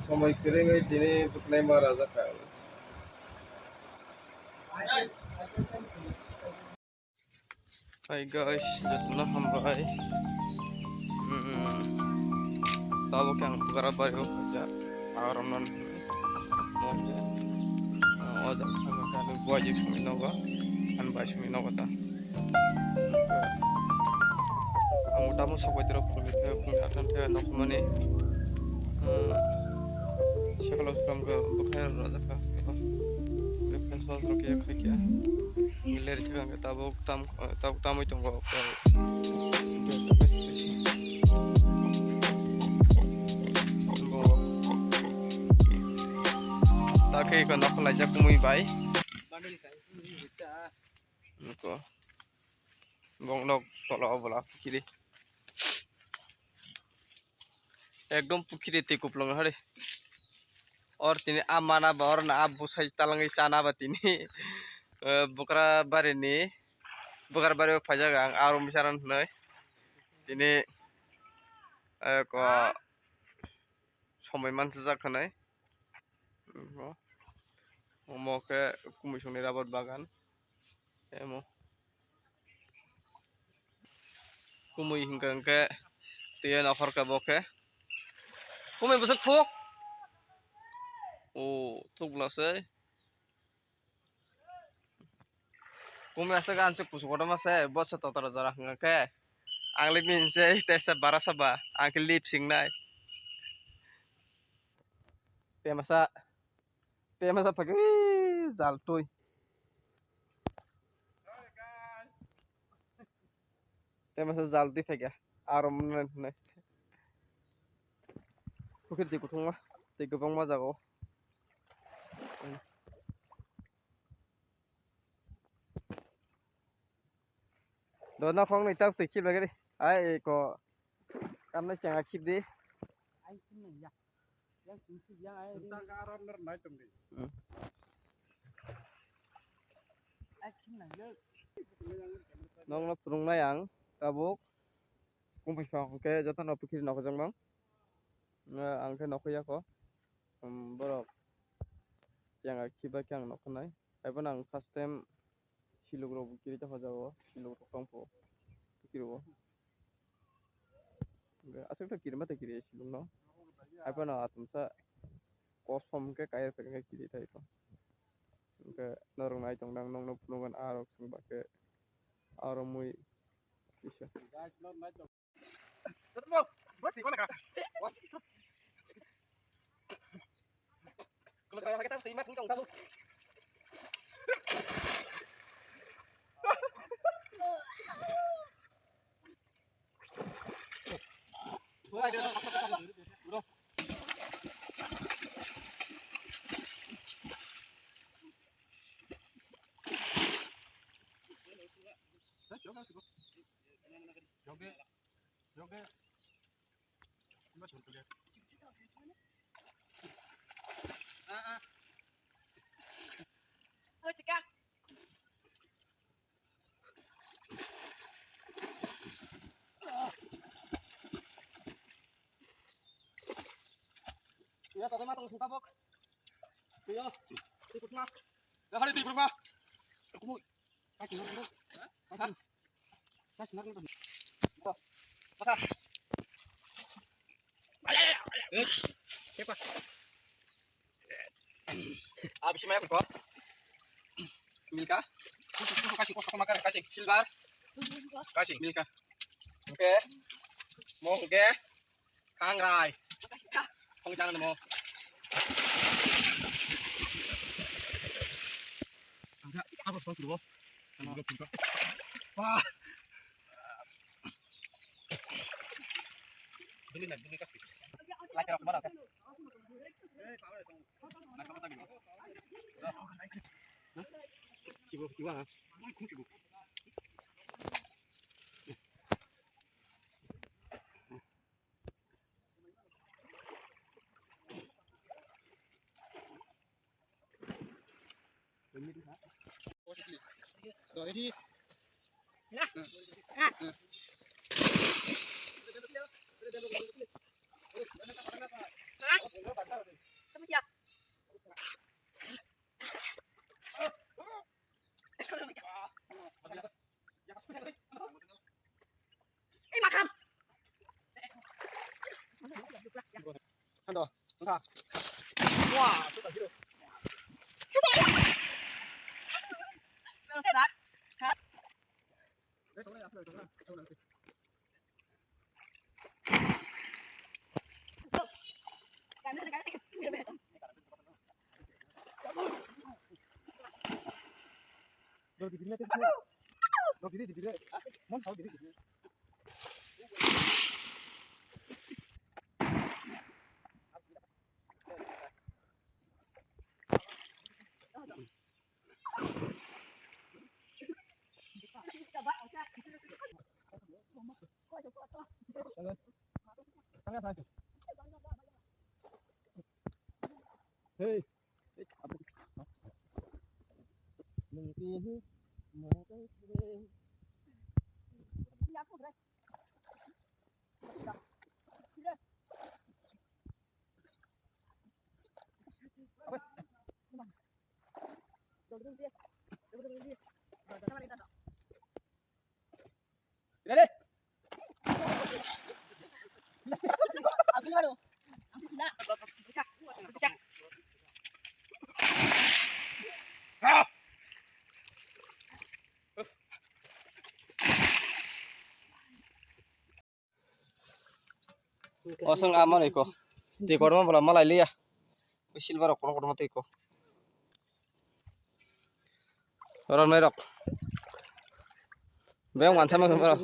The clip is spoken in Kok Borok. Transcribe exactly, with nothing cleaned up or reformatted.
Somoi kwrwngwi tini bwknai ma rajakha. Hi guys, jotono hambai. Hmm, tabuk ang Bugarabari o khaijak. Arono o jaga kami buaijak songwi nogo, ani bai songwi nogo ta. Ang tamo sokbai tiro phungni thai, phungni athan thai nokmani. Hmm, sekalo songkhe bwkhai rok rajak kha. Face wash rok khe khai khe. Ler thik ang tabuk tam, tabuk tamwi tongo. Ta khe iko nok laijak kumui bai. Noko. Bong nok tola o bwla kiri. Ekdom pukhiri twi kuplung hari. Or tini a mana ba or na a bwsai talangwi chana ba tini. Eh, Bugarabari ni, Bugarabari o phaijak ang aro misa rok hinwi. Tini, eh, ko somoi manchajak hinwi. Omo khe kumui songni rabar bagan. Emo. Kumui hingka hingke twiyo nokhor khe bo khe. Kumui bwswk thuk. O thuk bwla se. Kumui aswk anchuk kuchuk kotorma se bo se totoro jora hingka khe. Ang le bini se tesa bara saba ang khe lip singnai. Te masa. Te masa phai khe jal twi. Te masa jal twi phai khe. Aro mwnai hwnwi. Pukhiri twi kuthungma. Tei kwbangma jaga o. Do nokhorok nwi tabuk twi khibla gari. Ai ko. Kamnai changa khibdi. Ai khibnai ya. Yang khibdi yang ai. Tang ka aram ner nai tongdi. Hmm. Ai khibnai ya. Nokno phunuknai ang tabuk. Kumpui song hwnkhe jotono pukhiri nokhorjaknang. Ang khe nokhorya kho. Borok changa khiba khe ang nokhornai. Haiphano ang first time silok rok bo kiri tongkha jago, silok rok tongkho kiri o. Aswk ta kirima ta kiri silok no. Haiphano atomsa kosom khe kaiya khe kiri thai kho. Hwnkhe norok nai tongdang nokno phunukgwi arok chwng ba khe aro mui kisa. Kuya, sabai matang sungkabok. Kuya, ikut mas. Dah hari ikut mas. Aku mau. Kaki nak, bro. Kaki. Kaki nak, bro. Bro. Masa. Eh, siapa? Abis main apa? Milka. Kasih, kasih, kasih, kasih. Silver. Kasih, Milka. Oke. Mau oke. Kangrai. Kong sana mo. Apa sih, bro? Wah. Dili na, dili ka. Lai ka, mana ka? Kibo, kibo, ha? Hey. Osong amon iko. Ti kormo bola malai liya. Silver rok kono kono tei ko. Ron mai rok. Beng wansa ma bro.